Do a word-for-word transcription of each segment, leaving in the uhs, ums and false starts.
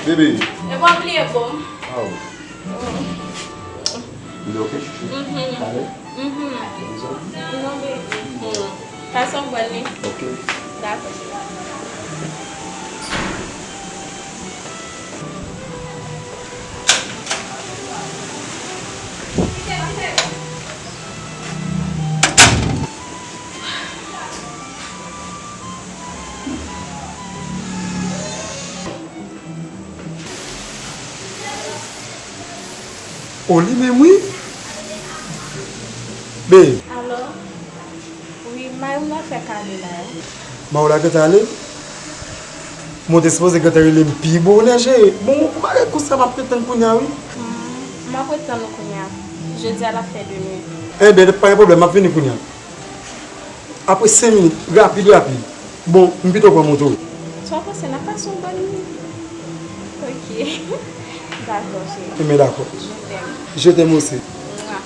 Bebe. E pa bliye bon. Aw. Li oke, chouchou? Mhm. Ale. Mhm. Non, baby. Hmm. Pase yon bòn li. Oke. Dakò. O, li menm wi. Be. Alo? Wi, mari m nan fè kado la wi. Mari w la gentan ale? Mwen te sipoze gentan rele m pi bonè, cheri. Bon, yon bagay konsa m ap ret tann kounye a wi. Hmm, m ap ret tann ou kounye a. Jodi a l ap fè de nwi. Enben, pa gen pwoblèm, m ap vini kounye a. Apre senk minit, rapid, rapid. Bon, m pito pran moto. Sa w panse n ap pase yon bòn nwi? Ok. Dakò, cheri. Enben, dakò. Je t'aime. Je t'aime aussi. Mwa.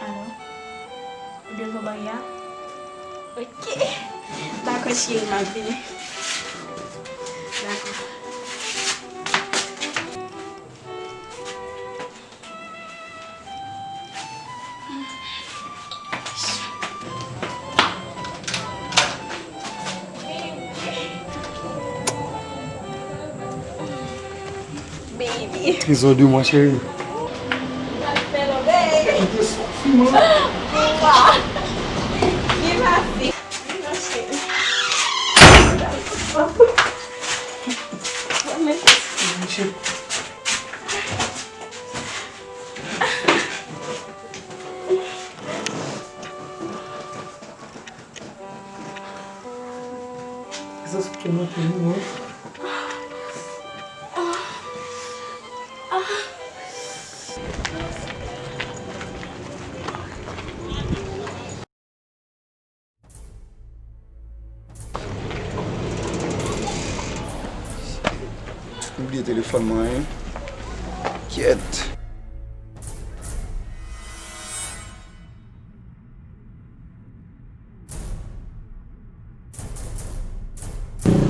Alo? Ou devan barye a? Ok. Dakò, cheri, m ap vini. Dakò. Baby. Trésor de moi, chérie. Ou te sòti, man. Viva. Viva, fi. Viva, chérie. Bon, men. Shit. Sa se te mwen te mwen. M bliye telefòn mwen, en. Kyèt.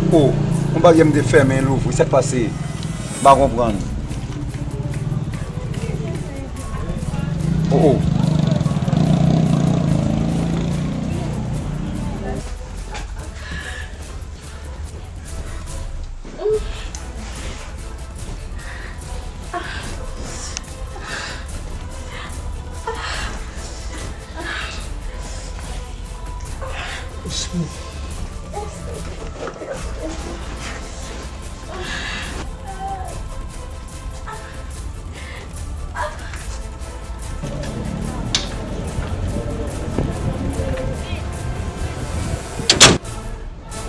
O, yon baryè m te fèmen, louvri, sa k pase? M pa konprann. O, o.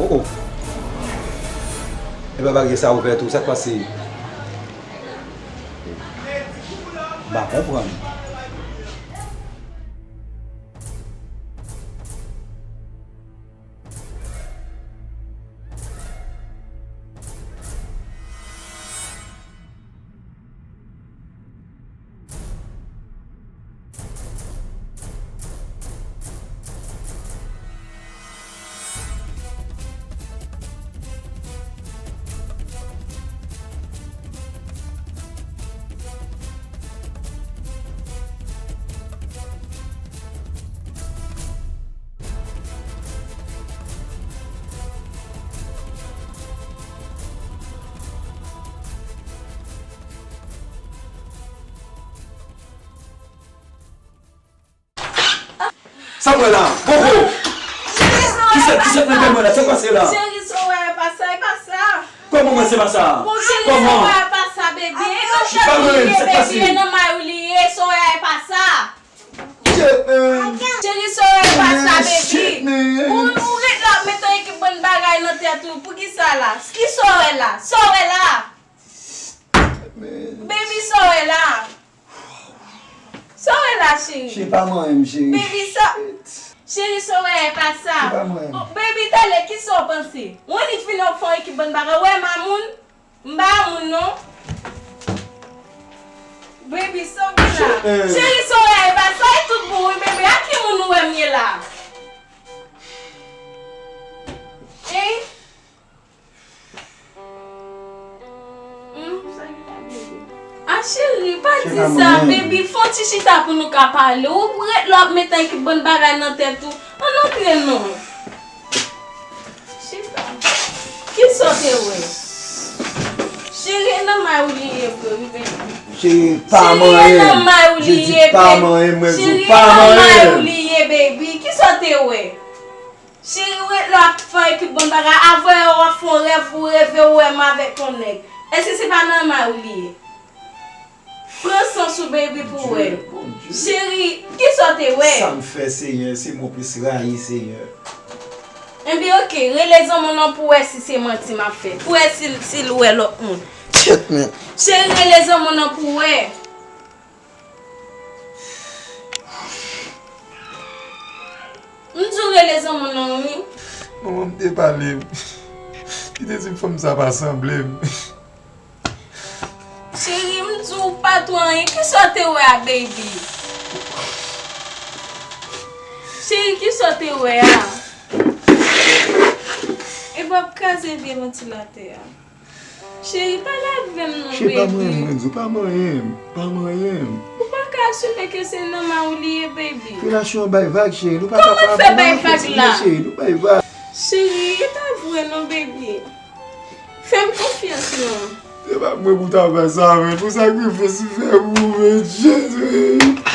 O, o. Epa baryè sa ouvè tou, sa k pase? M pa konprann. Sa w wè la? Koko! Kisa, kisa k nan kè mwen la? Sa k pase la? Cheri, sa w wè a pa sa, e pa sa. Kòman mwen se pa sa? Bon, cheri, sa w wè a pa sa, bebe. E nan tèt ou li ye, bebe. E nan may ou li ye, sa w wè a e pa sa. la? Kisa w wè la? Sa w wè la? Baby, sa w wè la? Sa w wè la, cheri? Cheri, pa manyen m, cheri. Baby, sa. Cheri, sa w wè a, e pa sa. Cheri, pa manyen m. Oh, baby, talè, kisa w panse? W annik vin ap fè yon ekip bann bagay. W wè m a moun? M pa a moun, non. Baby, sa w gen la? Cheri, sa w wè a, e pa sa. E tout bon, wi, baby. A ki moun ou wè m ye la? Hein? Hmm? A cheri, pa di sa, baby. Fè yon ti chita pou nou ka pale. Ou ret la w ap met ekip bann bagay nan tèt ou. Ann antre non. Chita. Kisa w te wè? Cheri, e nan may ou li ye vre, wi, baby. Cheri, pa manyen m. Cheri, e nan may ou li ye, baby. Cheri, e nan may ou li ye, baby. Kisa w te wè? Cheri, ret la w ap fè ekip bann bagay. Avè yo w ap fè yon rèv, ou reve ou wè m avèk yon nèg. Èske se pa nan may ou li ye? Pran sans ou, baby, pou w wè. Cheri, kisa w te wè? Sa m fè, Senyè, se mwen plis rayi, Senyè. Enben, oke, rele zanmi w nan pou w wè si se manti m ap fè. Pou w wè si, si l wè lòt moun. Cheri, rele zanmi w nan pou w wè. M di w rele zanmi w nan, wi. Manman m te pale m. Li te di m fanm sa pa sanble m. Cheri, m di w pa twò anyen. Kisa w te wè a, baby? Cheri, kisa w te wè a? E w ap kraze vye vantilatè a. Cheri, pale avè m non, baby. Cheri, pa manyen m, mwen di w, pa manyen m, pa manyen m. Ou pa ka asime ke se nan may ou li ye, baby. Relasyon an bay vag, cheri, nou pa kapab. Kòman fè bay vag la? Cheri, nou bay vag. Cheri, e pa vre non, baby. Fè m konfyans non. Se pa mwen pou ta fè sa, men pou sakrifis ou fè pou mwen, Jezi.